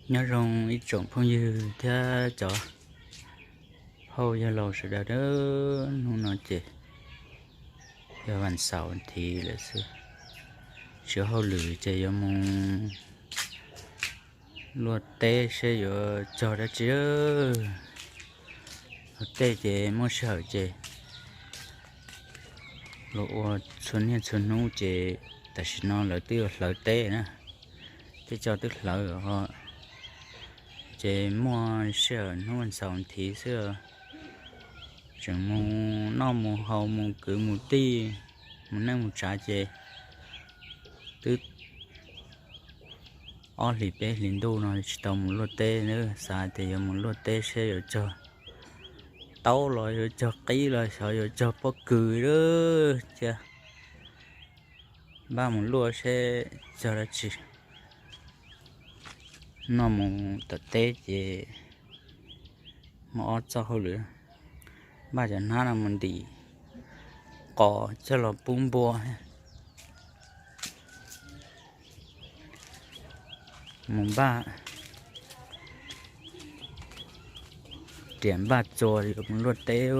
Nyob zoo ib tsoom phooj ywg thiab cov phauj yawg laus sawv daws, hnub no ces yog vas xaum thiv lawm xwb, tsis ua hauj lwm ces yuav mus luaj teb seb yuav cog dab tsi. Luaj teb ces muaj sij hawm ces luaj ua txhua niaj txhua hnub ces tam sim no lawv twb yuav hlawv teb na, tej teb twb hlawv, ces muaj sij hawm hnub vas xaum thiv xwb, tseem mus noj mus haus mus kwv mus tij, mus neej mus tsav ces twb ob hlis peb hlis ntuj no tsis tau mus luaj teb, xav tias yuav mus luaj teb seb yuav cog taub los yuav cog qib los xyov yuav cog pob kws lawm thiab. Npaj mus luaj seb cog dab tsi. Noj mus tom teb ces muaj ob txoj hauj lwm, npaj cov hnab no mus ntim qos coj los pub npua, mus npaj riam npaj txuas yuav mus luaj teb.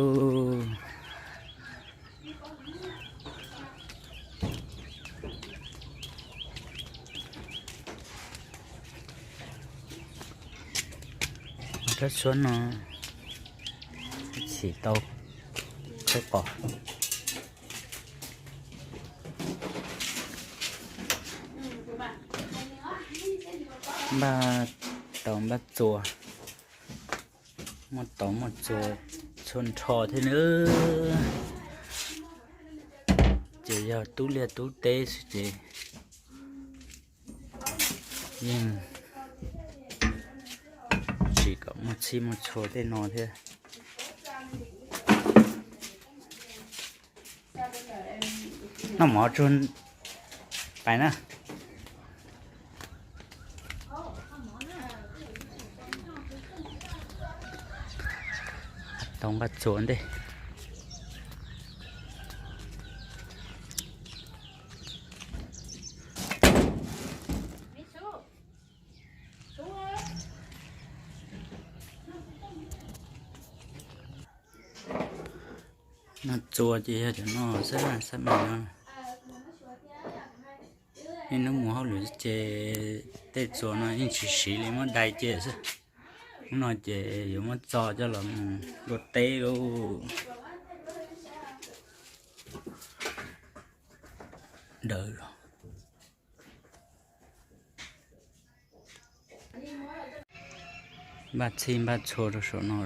Rab suab no chim tau khawb qos. Npaj tau npaj txuas, muaj tau muaj txuas txhua nrho thiab nawb. Ces yog tub liaj tub teb xwb ces yeej tsis kom muaj txhij muaj txhua tej no thiab. Noj mov tsuag pais na. Tau npaj txuas ntej. Noj txuas ces yog cov no xwb, xab mais no. Niaj hnub mus hauj lwm ces tej txuas no yeej tsis siv li, muab dai cia xwb. Hnub no ces yuav muab txo coj los mus luaj teb lauj. Dawm los. Npaj txhij npaj txhua rau saum no,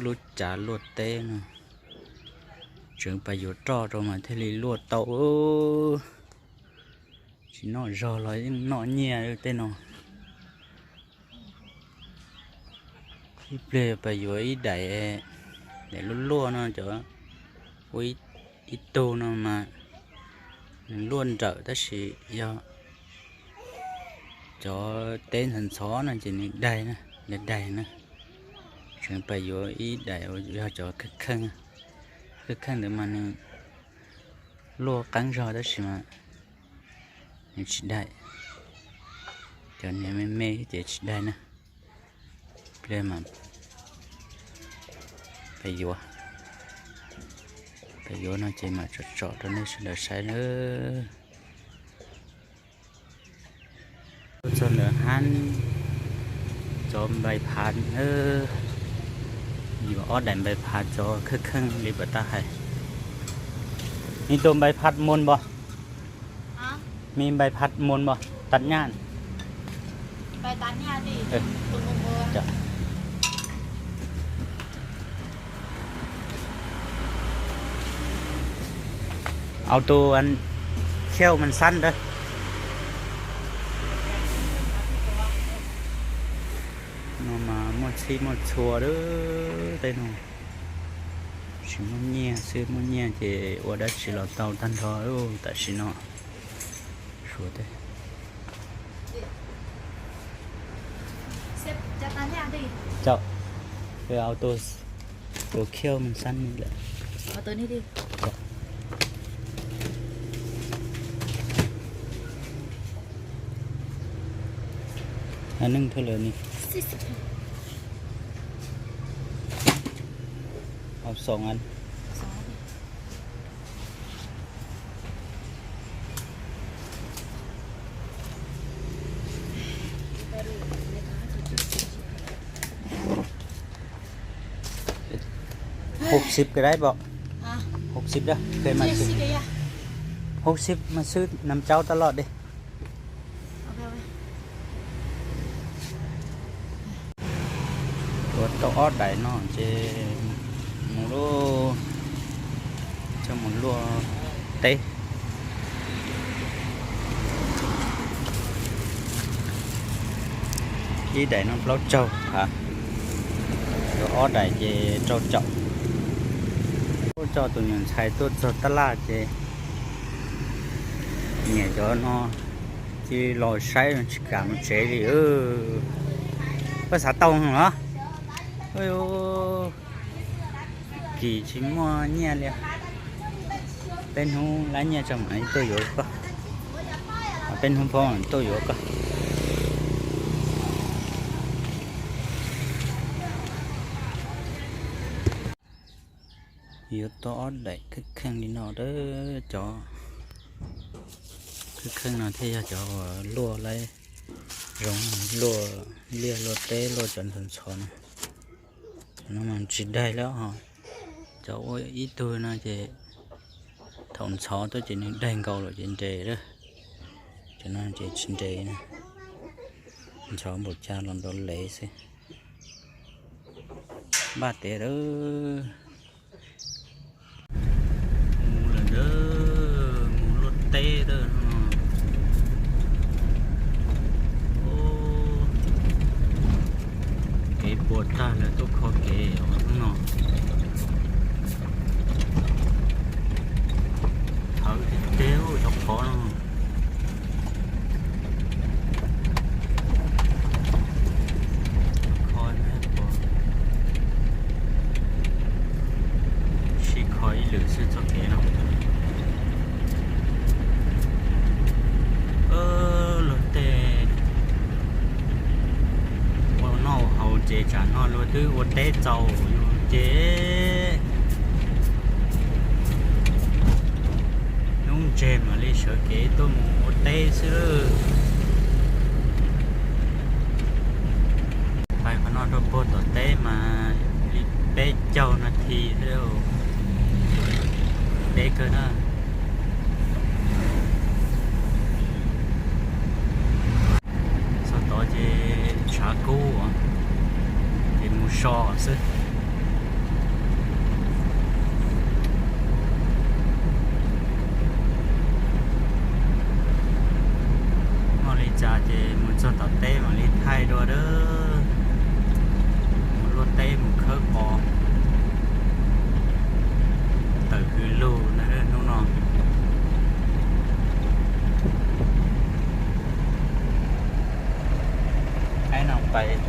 lub cav luaj teb no. Tseev pas yuav roj rau mas thiaj li luaj tau. Tsis noj zog los yeej noj nyiaj tej no. Ib pliag pas yuav ib daim, daim luaj luaj no cov ua ib tug no mas nws luaj nrawm tab sis yog cov teb ntxhov ntxhov no ces nws daig na, daig daig na. Tseem pas yuav ib daim uas yog cov kheej kheej, kheej kheej ntawd mas nws luaj qeeb zog tab sis mas nws tsis daig. Cov niag me me ces tsis daig na. Pliag mas pas yuav, pas yuav no ces mam tsom tsom rau nej sawv daws saib nawb. Txog ntawm hab cov npai phav, yuav ob daim npai phav cov kheej kheej li puas tab hais. Mim tus npai phav muag npog, mim npai phav muag npog, tag nyaj. Au tus khiau mas xab ntawd. No mas muaj txhij muaj txhua lawm tej no. Tsis muaj nyiaj xwb, muaj nyiaj ces ua dab tsi los tau tag nrho tam sim no. Suav teb. Au tus, tus khiau mas xab lawm. Neeg thwj lawm ni. Au, xoom an. Hauv xib ka dab pom. Hauv xib da, hauv xib mas xwb naj cauv tab loj dej. Tuav tau ob daim no ces mus lub, coj mus luaj teb. Ib daim no plaub caug phav, yuav ob daim ces rau caum. Coj tus nyuam ntxhais tuaj txog tab laj ces niam cov no cia li los saib tsis kam mus tsev li. Koj xav tau los? Kis tsis muaj nyiaj li. Peb hnub lab nyiaj tso mam li tuaj yuav koj. Peb hnub pab mam tuaj yuav koj. Yuav tau ob daim khawb kheej li no, cov khawb kheej no thiaj yog cov uas luaj laib zoo, luaj liaj luaj teb luaj cov ntxhov ntxhov no. Cov no mas tsis daig li ho. Cov ua ib tug no ces thaum ntxhov tuaj ces nws daig nkaus lawm ces nres lawm. Cov no ces tsis nres, ntxhov npaum cas los nrov lev xwb. Npaj tiav lawm. Mus lawm ntag, mus luaj teb lawm no. Kev puas tag lawm, tuaj kho kev os hnub no. Thawv tiag tiag cov qhov no. Kho, sib kho ib lwm xwb txoj kev no. Luag tej ua noj ua haus ces tsam no luag twb ua teb txaus yus ces hnub ntseg mam li sawv kev tuaj mus ua teb xwb lawm. Pais qhov no rau puag tom teb mas li peb caug nas this xwb, deb kawg na. Txog tod ces tshav kub, ces mus so xwb. Muaj li cas ces mus txog tom teb mam li thaij dua lawm. Mus luaj teb mus khawb qos, tawm hws lug ntag hnub no. Aib no pais,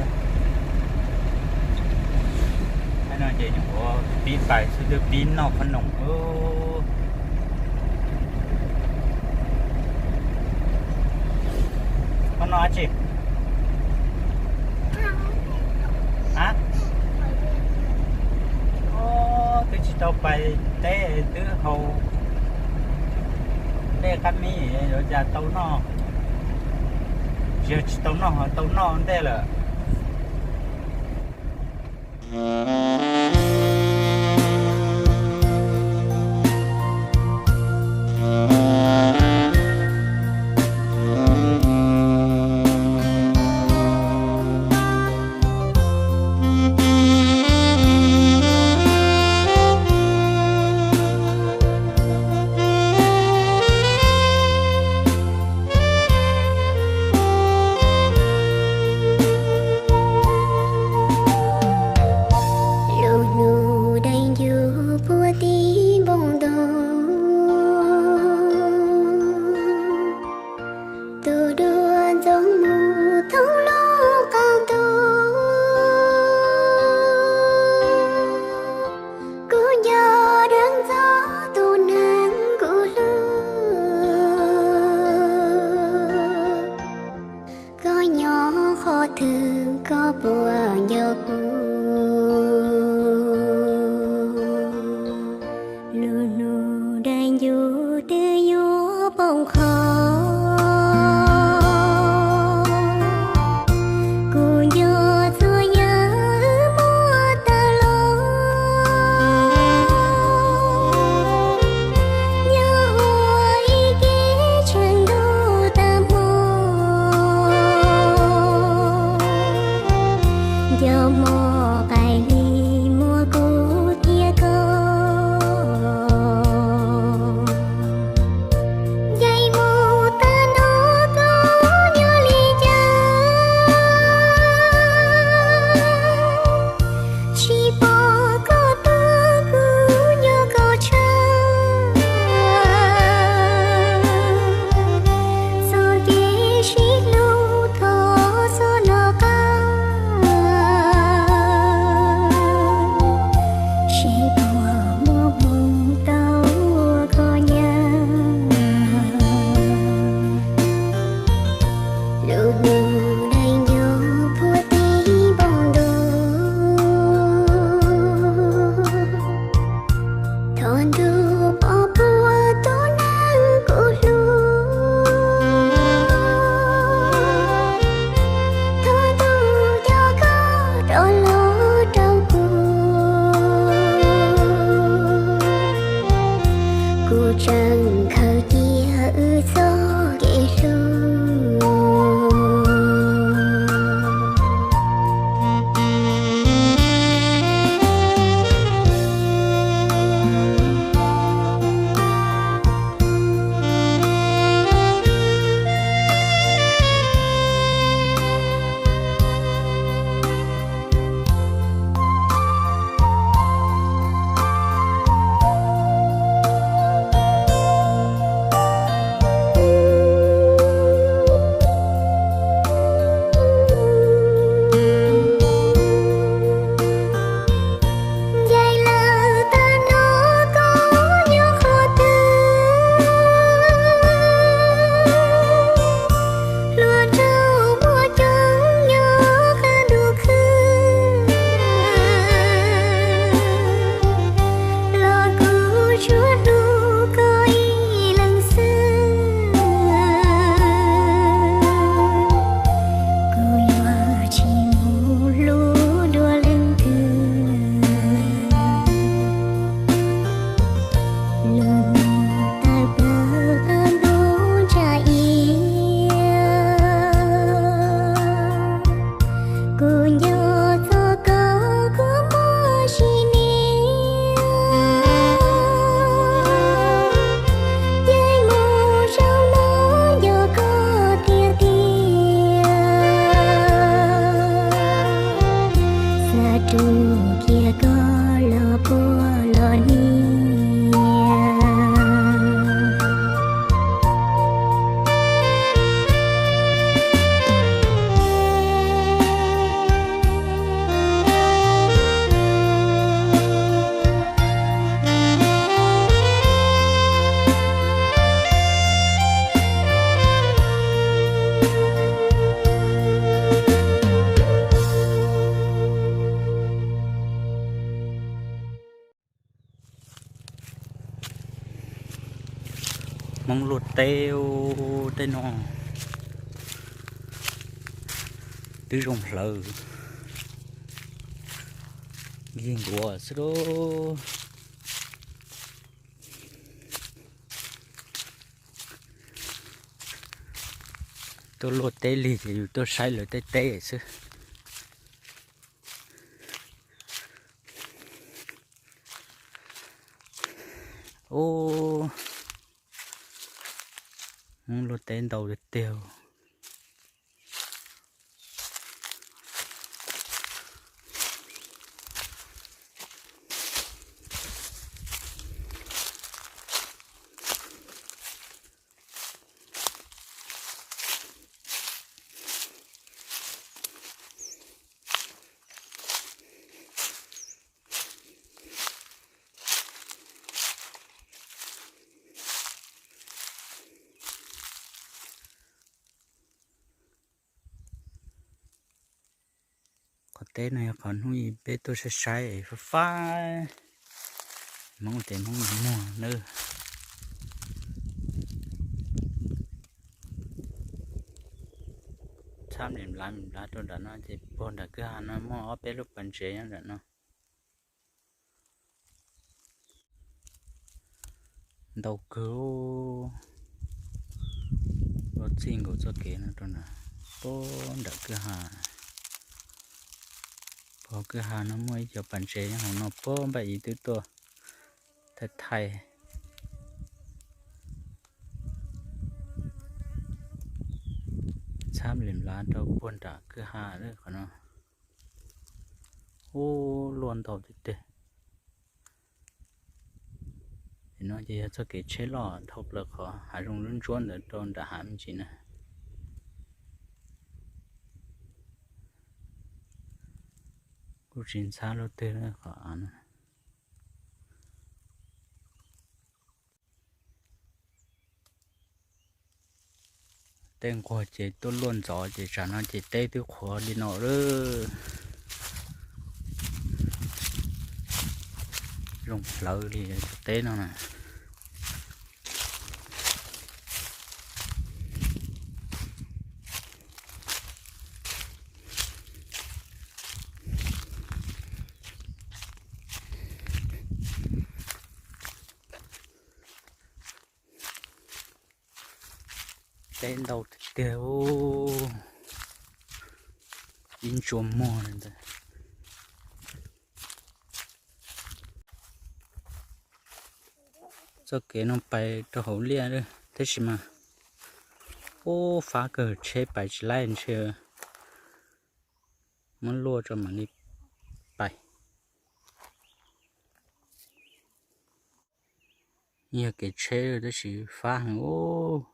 aib no ces nyuam qhuav pib pais xwb twb pib noj qhob noom. Qhob noom dab tsi? A, twb tsis tau pais teb twb haus dej qab mis yuav cas tau noj. Tsis yog tsis tau noj, ho tau noj ntej lawm. Koj nyob qhov twg koj puas nco kuv? Lub hnub daim ncuv twb yuav poob qho, kuv nco txhua yam wb muaj tag los. Nyob ua ib kev tsheej ntuj tag hmo, nco hmo qaim li muaj kuv thiab koj. Ncaim mus tag nrho koj nyob li cas, tsis pom koj tuaj kuv nco koj tshaj. Txoj kev sib hlub thov txhob nov qab, seb puas muaj hmoo tau ua koj nyob. Lub hnub daim ncuv puag tim npoo ntuj, thov ntuj pov puag tus neeg kuv hlub. Thov ntuj coj koj rov los rau kuv, kuv tseem khaws cia wb txoj kev hlub. Ncaim lawm tag nrho koj nyob qhov twg, hluas nraug muaj coob nyob qab ntuj khwb, los kuv tsuas hlub koj ib leeg xwb. Kuv yuav tsis mus hlub dua leej twg. Lub hnub tawm plaws qab ntuj ntsa iav, kuv nco txog koj kua muag sim niam. Ncaim mus saum no nco koj tiag tiag, xav rub kiag koj los puag los niam. Hmoob luaj teb, tej no twb zoo hlawv, yeej nkuav xwb lauj. Tuaj luaj teb lig ces yus tuaj saib lawv tej teb xwb. Ub, luaj teb ntau tiag tiag. Teb no yog qhov hnub ib peb tuaj saib saib fab fab, Hmoob tias Hmoob muag nawb. Txhab nplim nplav nplim nplav rau nram no ces puag nram kwj ha no muaj ob peb lub pas ntses nyob nram no. Ntau kawg, luaj txij nkaus txoj kev no rau nram, puag nram kwj ha. Puag kwj ha no muaj ib co pas ntses nyob hauv no, puag npaj ib twb tuaj thaij thaij. Txhab nplim nplav rau puag nram kwj ha lawm qhov no. Ub, luaj ntau tiag tiag. Ces no ces yog txoj kev tsheb loj dhau plaws qhov hav zoov lub ntsuab ntawd rau nram hav me ntsis na. Kuj tsis ntxhab luaj twg qhov av no. Tej nquag ces tuaj luaj ntxov ces tsam no ces teb twb qhuav li no lawm. Zoo plawv li teb no na. Teb ntau tiag tiag, ib ntsuas muag li ntawd. Txoj kev no pais rau hauv liaj lawm tab sis mas, ub, fab kawg, tsheb pais tsis laib ntshe. Muab luaj tso mam li pais. Yog kev tsheb tab sis fab heev ub,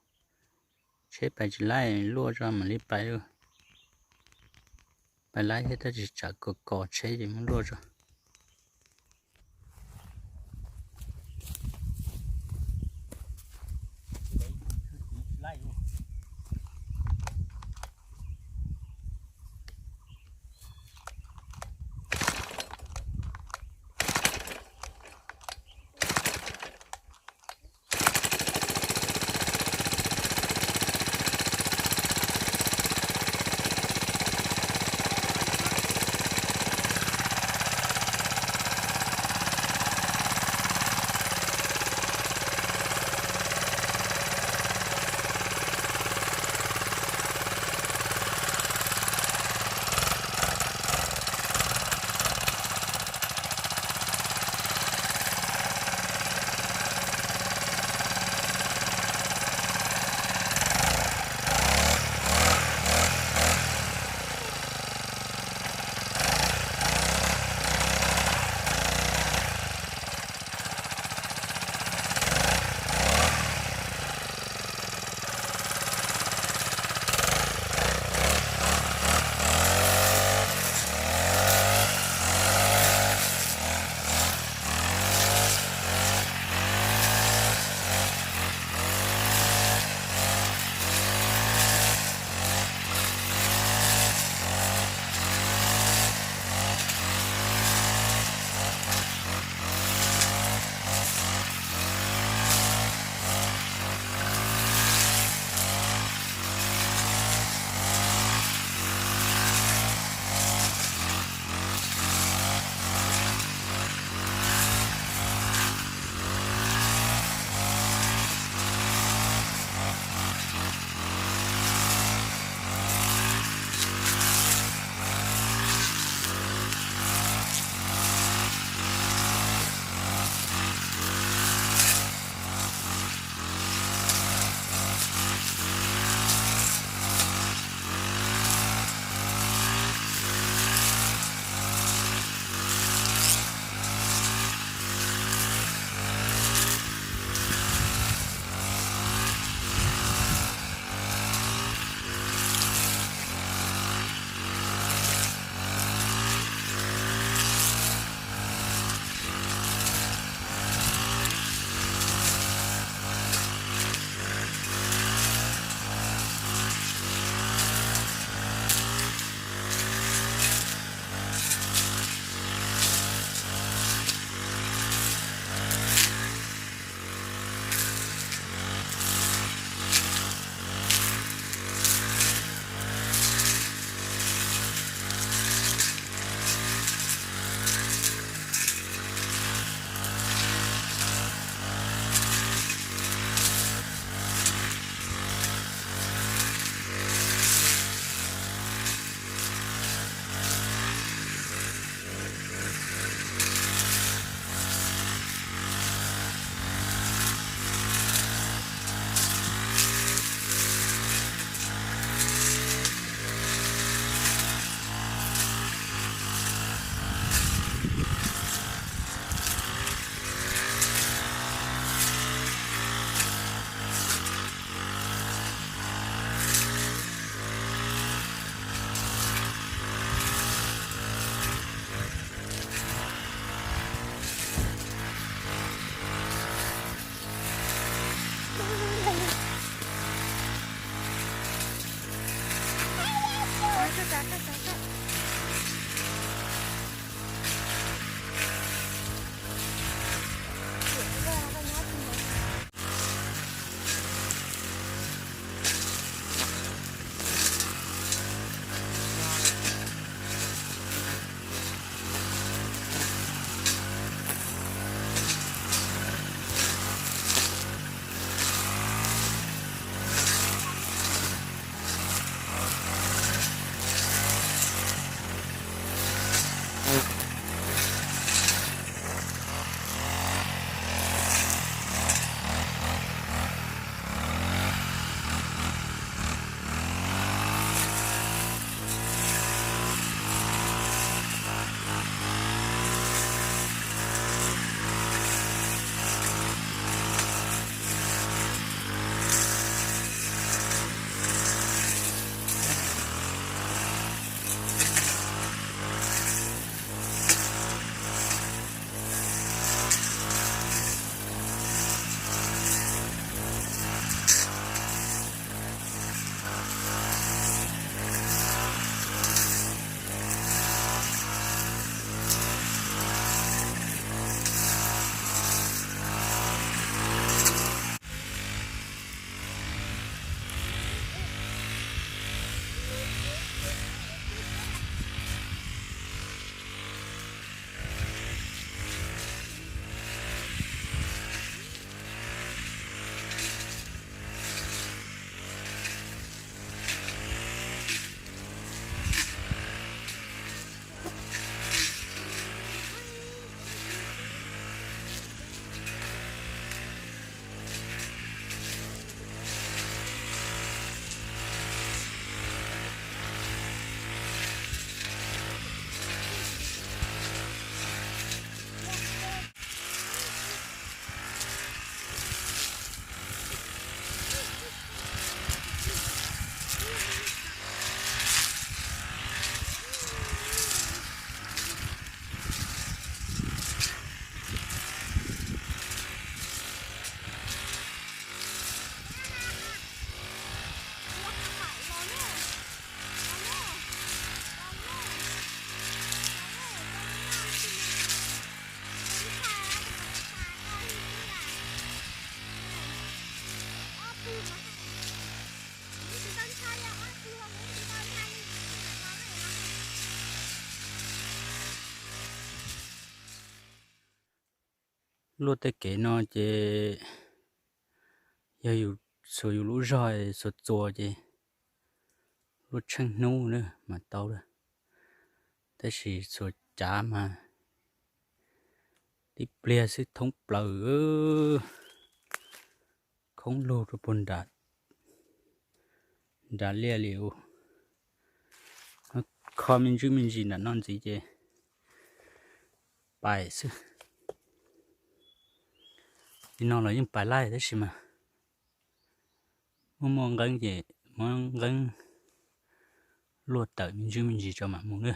tsheb pais tsis laib, luaj tso mam li pais. Pais laib thiab tab sis tsam kos kos tsheb ces muab luaj tso. Luaj tej kev no ces yog yus xuas yus lub zog xuas txuas ces luaj tsheej hnub na mas tau lawm. Tab sis xuas cav mas tib pliag xwb thoob plaws, khoob lug rau puag nram, nram liaj li ub. Kho me ntsis me ntsis nram no ntxiv ces pais xwb. Li no los yeej pais laij tab sis mas muaj muaj nqeeb ces muab nqeeb luaj tawm me ntsis me ntsis tso mam mus na.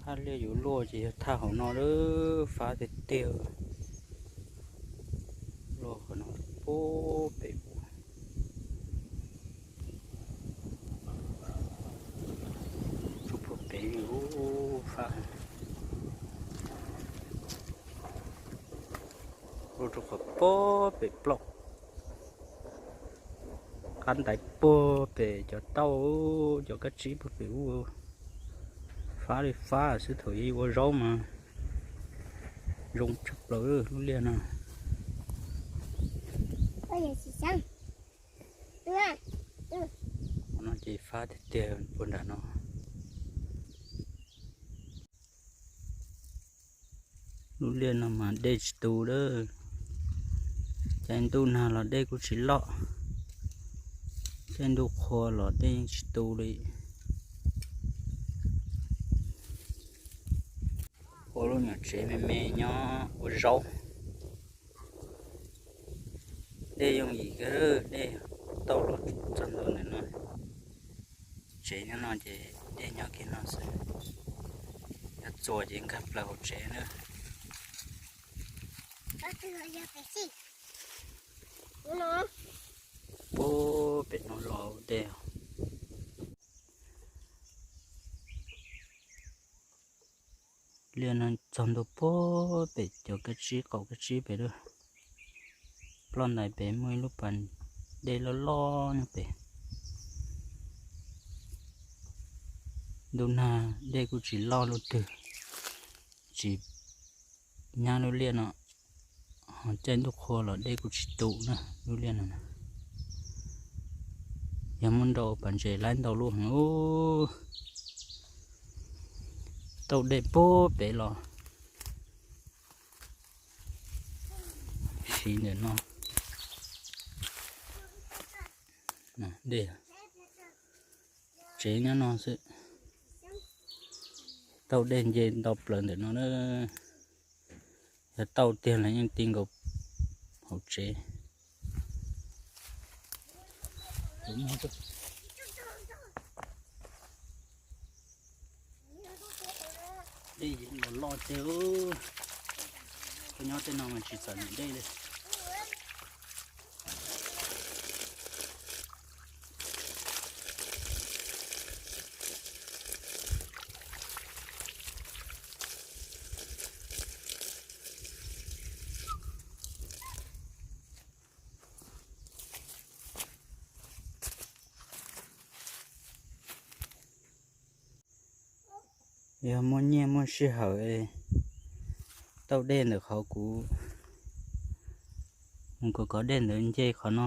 Thaj liaj yuav luaj ces yog thaj hauv no lawm, fab tiag tiag. Luaj qhov no puag pem, tsuj puag pem li ub fab. Luaj rau qhov puag pem plaub, qab ntais puag pem cov tauj, cov kab tsib puag pem ub. Fab li fab xwb, thaum ub ua zaub mas zoo tshaj plaws lub liaj no. No ces fab tiag tiag puag nram no. Lub liaj no mas dej tsis tu lawm. Caij ntuj nag los dej kuj tsis loj, caij ntuj qhua los dej yeej tsis tu li. Ua lub nyuam tsev me me nyob ua zaub. Dej yooj yim kawg, dej tauj los txog ntua ntawm no. Tsev nyob no ces dej nyob kiag no xwb. Yog txuas ces nkag plaws hauv tsev na. Puag pem no los dej. Liaj no txog ntua puag pem cov kab tsib qaum kab tsib pem lawm. Ploj ntais pem muaj ib lub pas dej loj loj nyob pem. Ntuj nag dej kuj tsis loj luaj twg, tsis nyab lub liaj no. Ho caij ntuj qhua los dej kuj tsis tu na lub liaj no. Yog muaj nrau pas ntses laib ntau lub heev ub. Tauj dej puag pem los siv ntawm no. Dej, tsev nyob no xwb. Tauj dej nce ntau plaws ntawm no na. Yog tauj tiag los yeej ti nkaus hauv tsev. Dej los loj tiag, koj nyob tej no mas tsis txom nyem dej li. Yog muaj nyiaj muaj sij hawm, tauj dej ntawm qhov kuv mus kov kov dej ntawd nce qhov no,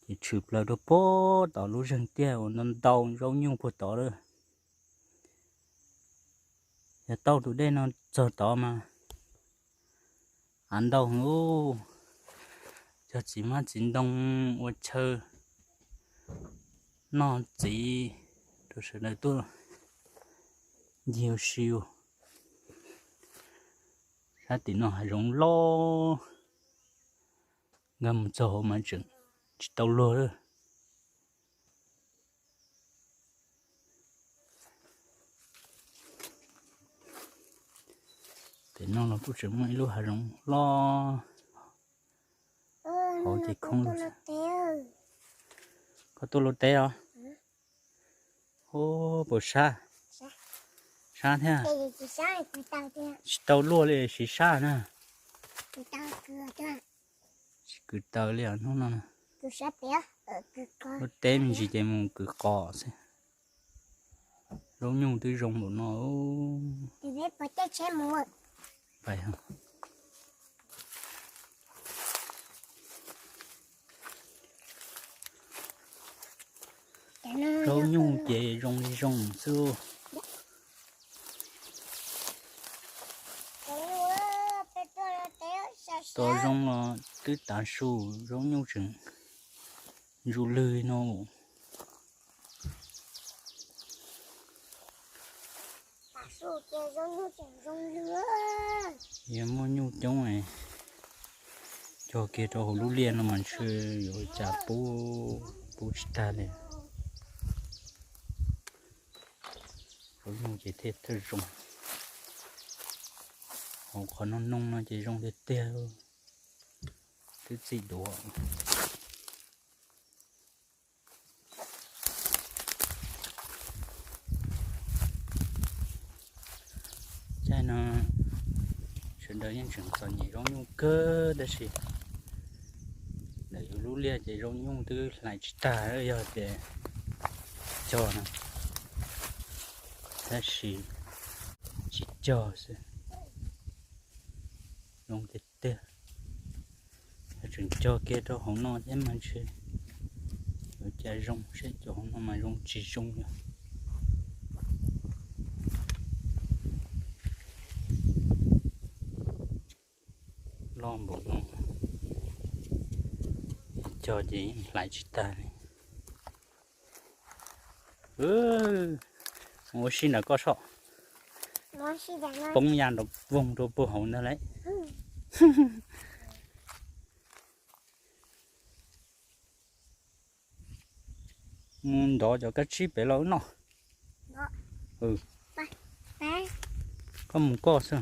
ces tshwm plaws rau puag tod lub zeeg tiaj uas ntau ntau zaub nyuj puag tod lawm. Yog tauj tus dej no txog tod mas av ntau heev ub, cog txiv hmab txiv ntoo ua chaw noj txiv rau sawv daws tuaj ncig ua si. Sab tim no hav zoov loj, nkag mus txog hauv mas tseem tsis tau luag lawm. Pem no los kuj tseem muaj ib lub hav zoov loj hauv ces khoob. Koj tuaj luaj teb os? Ub, puas sab? Sab thiab. Tsis tau luaj li, siv sab na. Tsis kwv taws li os hnub no. Luaj teb me ntsis ces mus kwv qos xwb. Zaub nyuj twb zoo npaum no. Zaub nyuj ces zoo li zoo xwb. Tos zoo los twb tav su, zaub nyuj tseem ntsuj lwg no. Yog muaj nyuj coob, cog kiag rau hauv lub liaj no mas ntshe yuav ua cas pub, pub tsis tag li. Ua nyuj ces thiaj thawj zoo. Hauv qhov nooj nooj no ces zoo tiag tiag, twb txim duav. Caij no sawv daws yeej tseem txom nyem zoo nyuj kawg tab sis ntawm yus lub liaj ces zoo nyuj twb hlais tsis tag, yog tias cog no tab sis tsis cog xwb. Zoo tiag tiag. Yog tseem cog kiag rau hauv no thiab mas ntshe yuav cas zoo, saib cov hauv no mas zoo tsis zoo li. Loj npaum no, cog ces yeej hlais tsis tag li. Ua si ntawm koj soj, poob ya nrov voog rau puag hauv ntag lauj. Mus ntov cov kab tsib pem los wb noj. Koj mus koj xwb.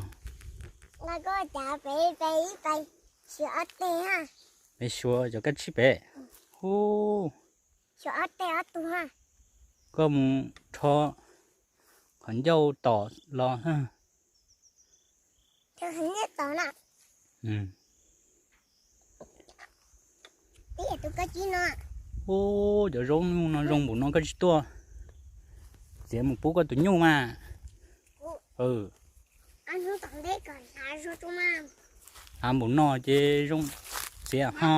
Pem xyuas cov kab tsib pem. Hu, koj mus rho qhov ncauj tom los. Ub, cov zaub nyuj no zoo npaum no koj tsis tuaj txiav mus pub koj tus nyuj mas. Av npaum no ces zoo txiav ho.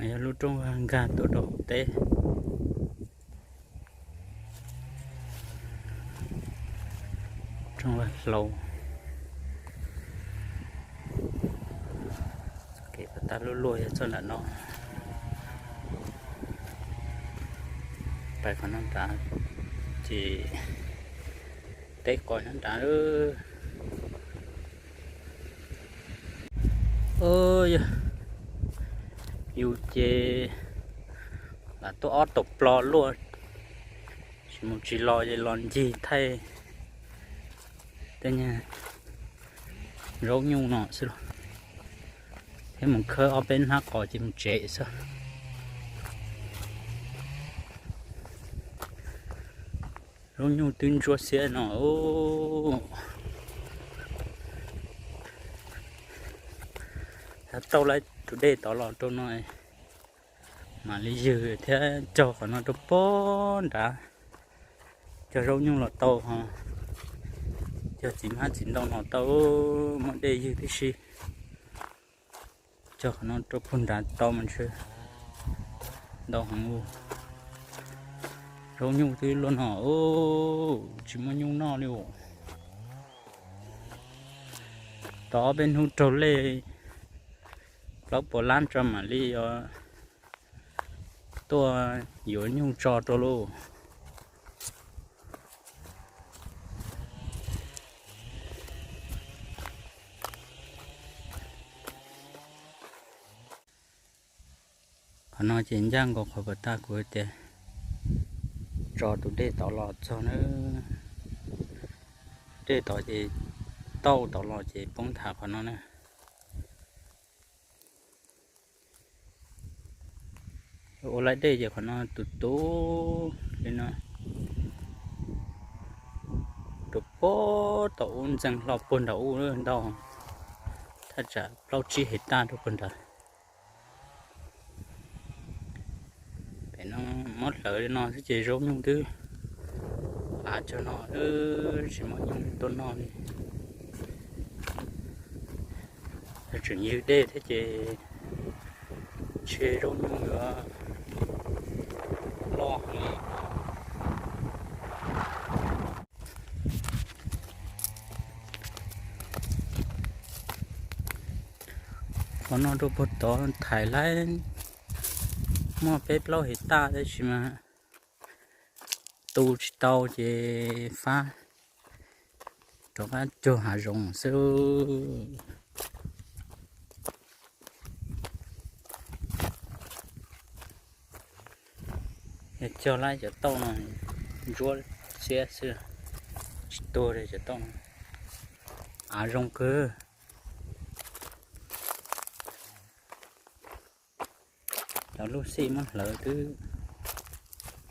Yog lub rooj vag nkag tuaj rau hauv teb. Rooj vag hlau. Kev pas tag luaj luaj yog txoj nram no. Pais qhov no nrad ces teb qos nyob nrad. Yog Yus ces lam tuaj ob tug plo luaj, tsis mus tsis los ces los ncig thaij tej nyuag zaub nyuj no xwb los, thiab mus khawb ob peb hnab qos ces mus tsev xwb. Zaub nyuj twb ntsuab xiab no. Thaum tau lawm tus dej tod los rau no, mam li ywg thiab cog qhov no rau pog nrad. Cog zaub nyuj los tau, cog txiv hmab txiv ntoo los tau, muaj dej ywg tib si. Cog qhov no rau pog nrad tau mas ntshe ntau heev. Zaub nyuj twb luaj no, tsis muaj nyuj noj li. Tau ob peb hnub raug lej plaub puas lab tso mam li tuaj yuav nyuj tso rau lauj. Qhov no ces ncaj nkaus qhov puas tag kuv tias tso tus dej tod los txog na. Dej tod ces tauj tod los ces poob tham qhov no na. Ua laib dej ces qhov no tus tub li no, rau pog tom ub ntxeev hlo puag nram ub ntau, thaj tsam plaub tsib hais taj rau puag nrad. Pem no muab hlawv li no xwb ces zaub nyuj twb hlav cog no, tsis muaj nyuj tuaj noj li. Tseem ywg dej thiab ces ntshe zaub nyuj yuav loj heev li. Qhov no rau puag tod thaiv laib muaj peb plaub hais taj tab sis mas tu tsis tau ces fab rov qab cug hav zoov xwb. Yog cog laib cov tauj no ntsuab xiab xwb, tsis tuag li cov tauj no. Av zoo kawg. Cov lub xij muab hlawv twb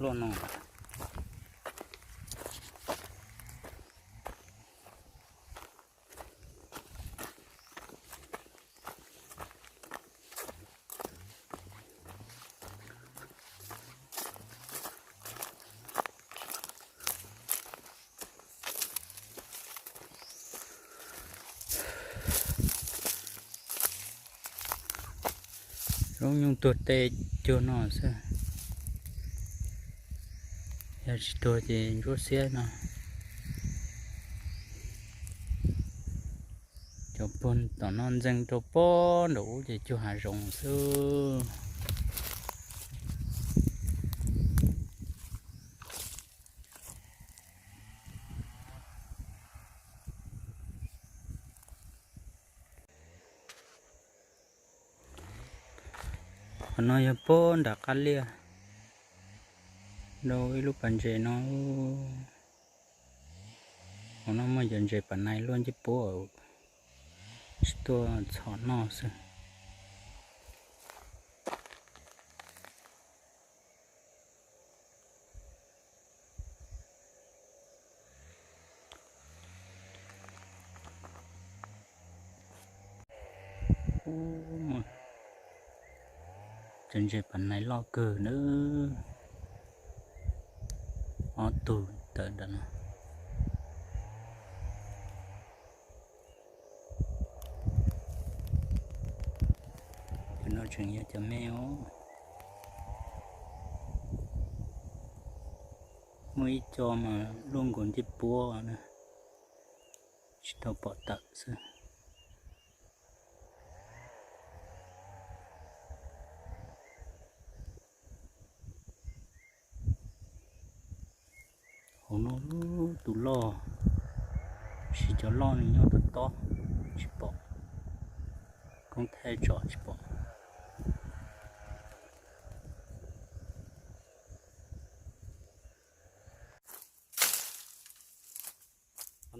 luaj no. Zaub nyuj tuag tej cuag no xwb, yog tsis tuag ces ntsuab xiab no. Cov puag tom no ntxeev rau pog nraum ub ces cuag hav zoov xwb. Qhov no yog puag nram qab liaj, rau ib lub pas ntses no. Hauv no muaj cov ntses pas nais luaj ncej puab, tsis tuaj txhom noj xwb. Cov ntses pas nais loj kawg nawb, ob tug tawm ntawm no. Cov no tseem yog cov me os. Muaj ib co mas luaj nkaus ncej puab na, tsis tau pom tawm xwb. Hauv no tus loj, sis cov loj nws nyob tob tob, tsis pom. Koob thaij tsom tsis pom.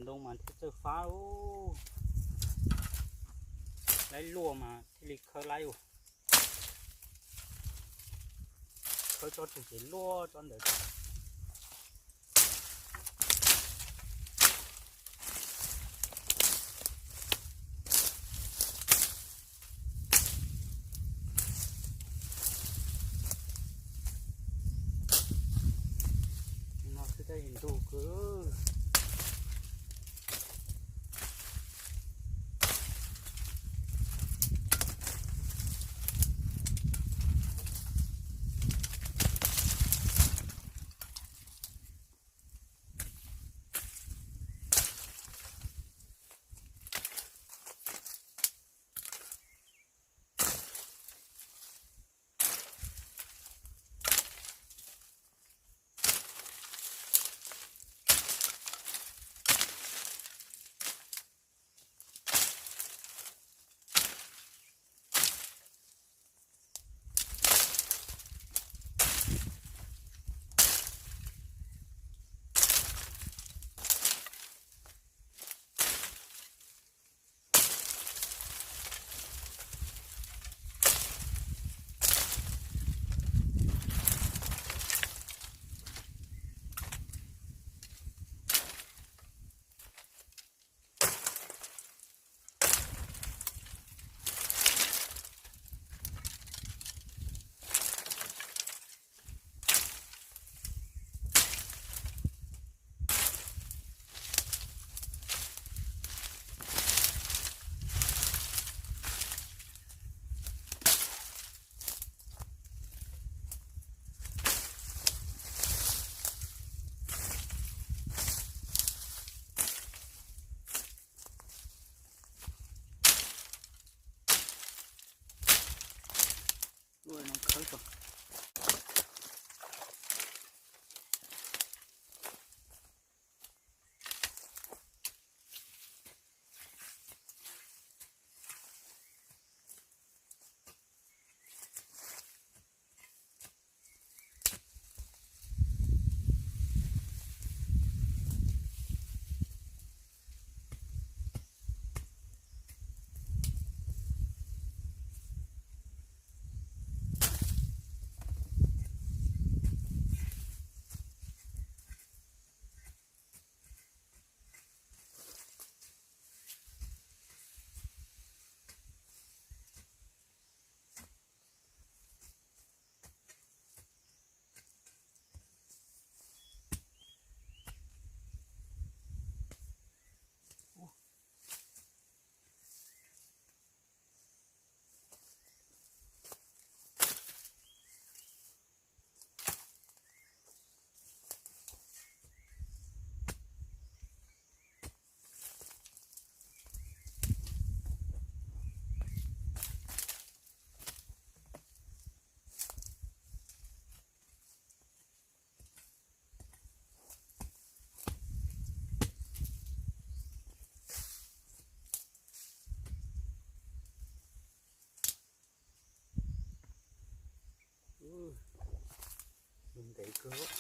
Ntoo mas thiaj txawj fab ub. Laib luaj mas thiaj li khawb laib ub. Khawb tsob twg ces luaj tsob ntawd. No xwb tab sis ntug kawg. Ntev kawg.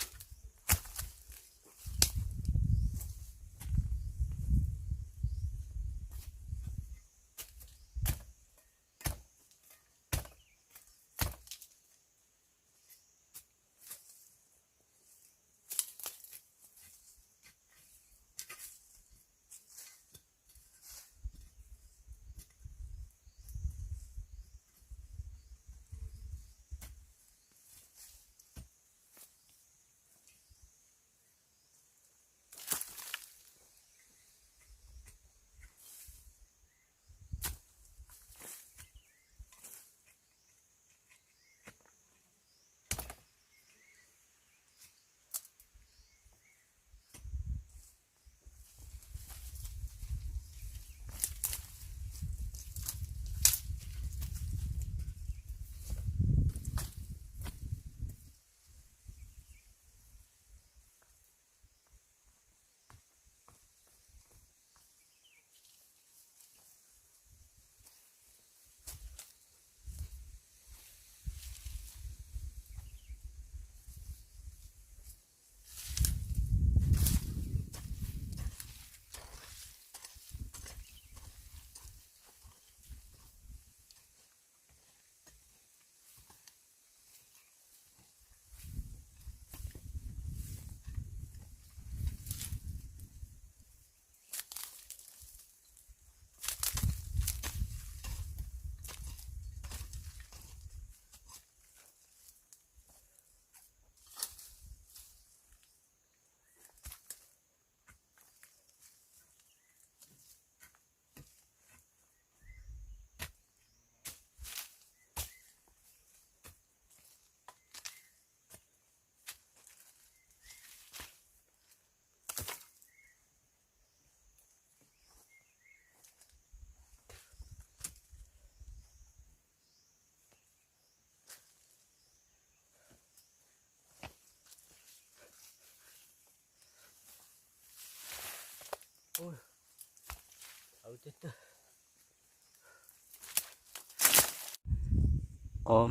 Qos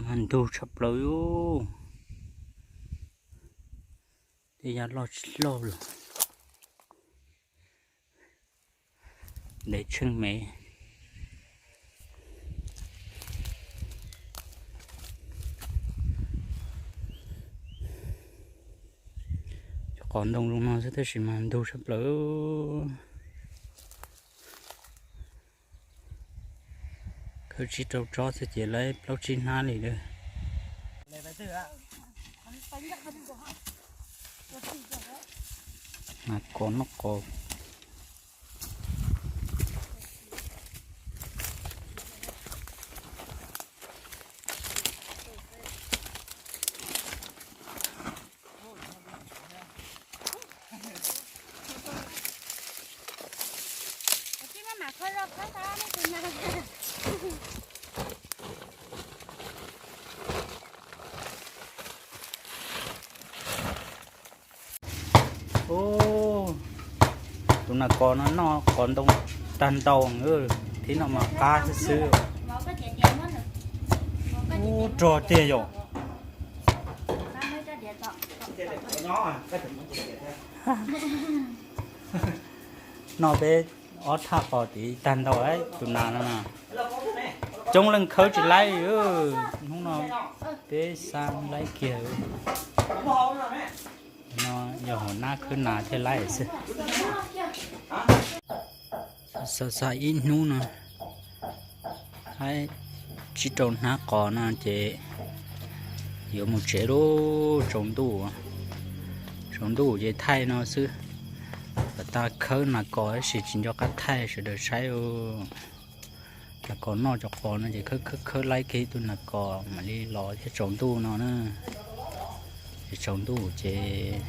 mas ntug tshaj plaws, tej yav loj tsis loj los ntev tsheej me. Cov qos ntoo zoo no xwb tab sis mas ntug tshaj plaws. Khawb tsib rau tsob xwb ces lawv plaub tsib hnab li lawm. Nas kos noj qos. Ub, tus nas kos no noj qos ntoo tag ntau, thib no mas qab xwb xwb. Ub, rog tiag yom. Noj peb ob thaj qos tid tag ntau tus nas no. Coob leej khawb tsis laib, hnub no peb xab laib kiag. No yog hauv nab khawb nas thiaj laib xwb. Xav xav ib hnub no, haib tsib rau hnab qos no ces yuav mus tsev lauj. Tsaus ntuj, tsaus ntuj ces thaij no xwb. Kom tag khawb nas kos tab sis tsis nco qab thaij sawv daws saib. Nas kos noj cov qos no ces khawb khawb khawb laib kiag ib tug nas kos mam li los thiab tsaus ntuj no na. Ces tsaus ntuj ces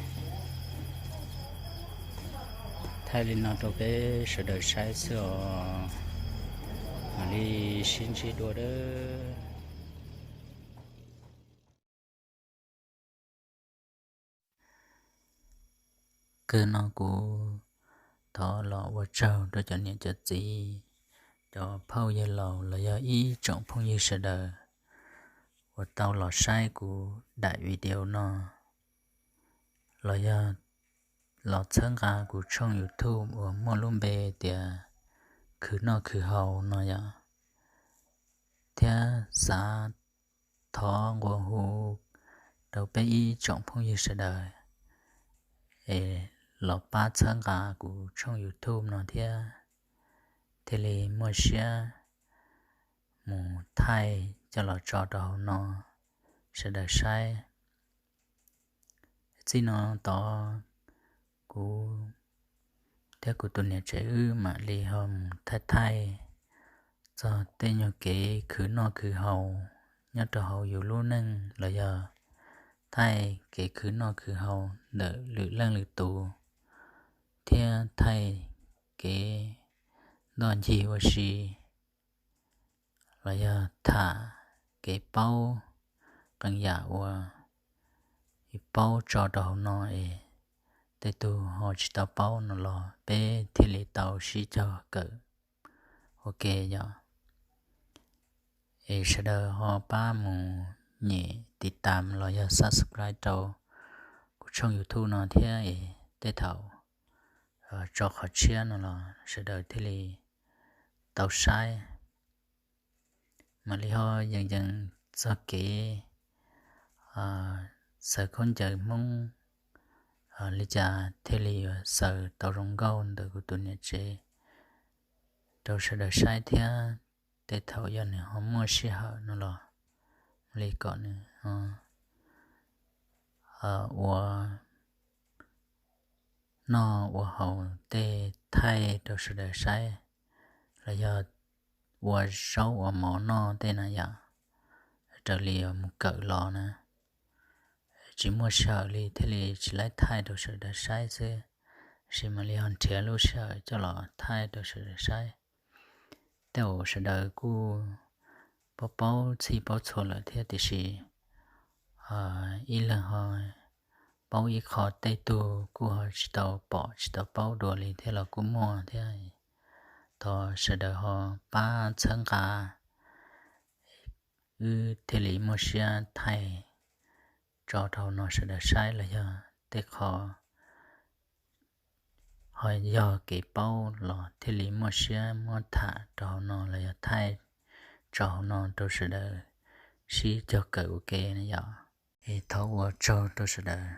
thaij li no rau peb sawv daws saib xwb os. Mam li sib ntsib dua nawb. Kawg no kuv thov los ua tsaug rau cov niam cov txiv, cov phauj yawg laus los yog ib tsoom phooj ywg sawv daws uas tau los saib kuv daim video no, los yog los txhawb nqa kuv tshooj YouTube uas muaj lub npe tias Khwv Noj Khwv Haus no yom. Thiab xav thov nqua hu rau peb ib tsoom phooj ywg sawv daws es los pab txhawb nqa kuv tshooj YouTube no thiab, thiaj li muaj siab mus thaij coj los tso rau hauv no sawv daws saib. Txij no tod kuv thiab kuv tus niam tsev wb mam li ho mus thaij thaij txog tej nyuag kev khwv noj khwv haus nyob rau hauv yus lub neej los yog thaij kev khwv noj khwv haus ntawm lwm leej lwm tus thiab thaij kev ntoj ncig ua si los yog tham kev paub qee yam uas paub tso rau hauv no es tej tug ho tsis tau paub no los peb thiaj li tau sib cog kawm ua ke yom. Es sawv daws ho pab mus nyem tiv tam los yog subscribe rau kuv tshooj YouTube no thiab es tej thaum tso qhov tshiab no los sawv daws thiaj li tau saib. Mam li ho yees yees txog kev xaws khaub ncaws Hmoob li cas thiaj li yuav xaws tau zoo nkauj ntawm kuv tus niam tsev rau sawv daws saib thiab. Tej thaum yog nws ho muaj sij hawm no los mam li kom nws ua noj ua haus tej thaij rau sawv daws saib, los yog ua zaub ua mov noj tej na yom, raws li mus kawm los na. Tsis muaj sij hawm li thiaj li tsis laib thaij rau sawv daws saib xwb, tab sis mam li ho nrhiav lub sij hawm coj los thaij rau sawv daws saib. Tej zaum sawv daws kuj paub paub txhij paub txhua lawm thiab tiam sis ib leeg ho paub ib qho tej tug kuj ho tsis tau pom tsis tau paub dua li thiab los kuj muaj thiab. Thov sawv daws ho pab txhawb nqa, wb thiaj li muaj siab thaij tso rau hauv no sawv daws saib los yog tej qho ho yog kev paub los thiaj li muaj siab muab tham rau hauv no los yog thaij tso hauv no rau sawv daws sib cog kawm ua ke na yom. Es thov ua tsaug rau sawv daws.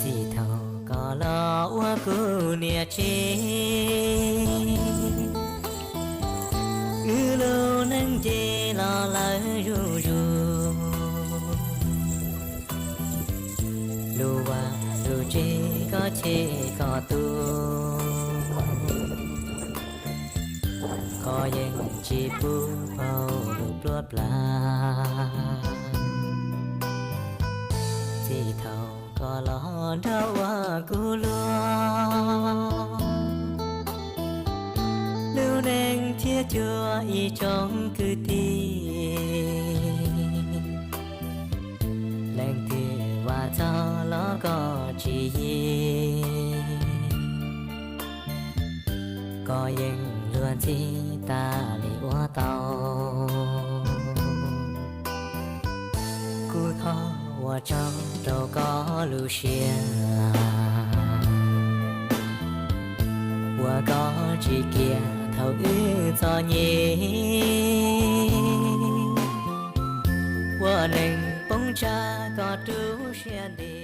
Txij thaum koj los ua kuv niam tsev, wb lub neej nce los lawm zuj zus. Lub vaj lub tsev koj cheb koj tu, koj yeej tsis pub pauv lub pluab plas. Txij thaum koj los nrog ua kuv luag, lub neej thiaj cuag ib tsoom kwv tij, leej twg vam txog los koj tsis yig, koj yeej luag ntxhi tas li ua tau. Kuv thov ua tsaug rau koj lub siab, uas koj tsis kiag thaum wb txom nyem, ua neeg poob tsag koj rub siab ntev.